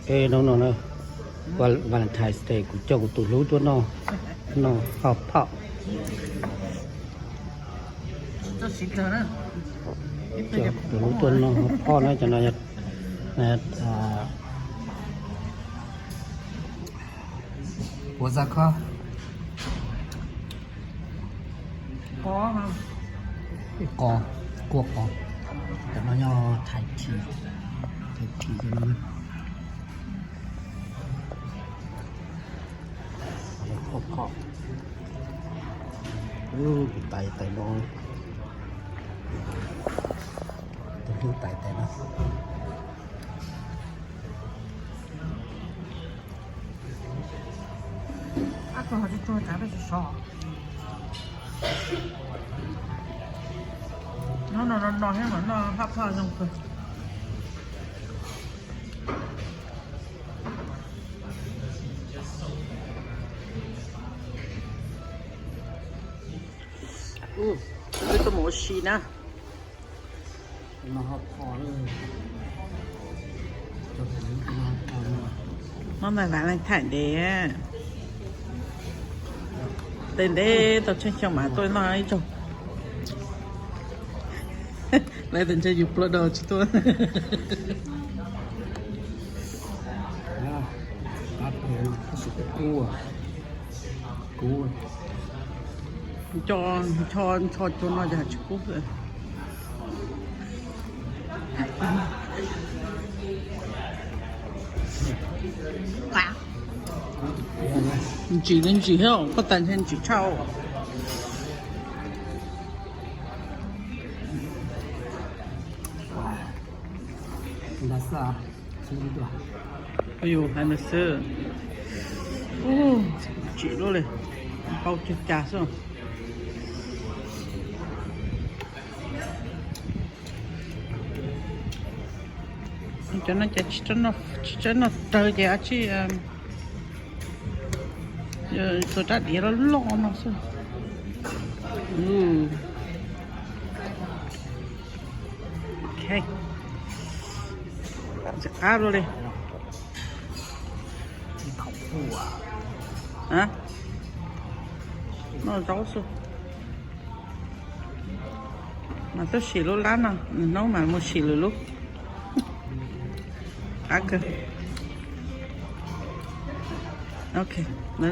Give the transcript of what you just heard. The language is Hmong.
Hnub no na, Valentine's Day, kuv coj kuv tus hlub tuaj noj, noj hot pot. Coj tus hlub tuaj noj hot pot na, cov no yog, puas za kho, qos, kua qos, cov no yog Thai tea, Thai tea cov no. Hot pot, tus tais tais no, tus hlub tais tais no. No no no no thiab mas noj hot pot zoo kawg. Peb tuaj mus ua si na. Mab mas Valentine Day, tej ntev tau tsheej xyoo mas tuaj noj ib zaug. Lawv tias ntshe yus ploj dog tsis tuaj. Ncho, ncho cua no yog tsis kub. Ntsim li ntsim thiab, koj tas ntshe ntsim tshaj. Yus hais nws xwb. Ntsim luaj li, npau cag cas xwb. Cov no ces tsis txawj noj rawv ces a tsij txhua rab diav loj loj no xwb. Ntxim qab luaj li. Noj zaub xwb. Mas twb sim lub lab no, nws hnub mas mus sim lwm lub. Qab kawg. Ok, no.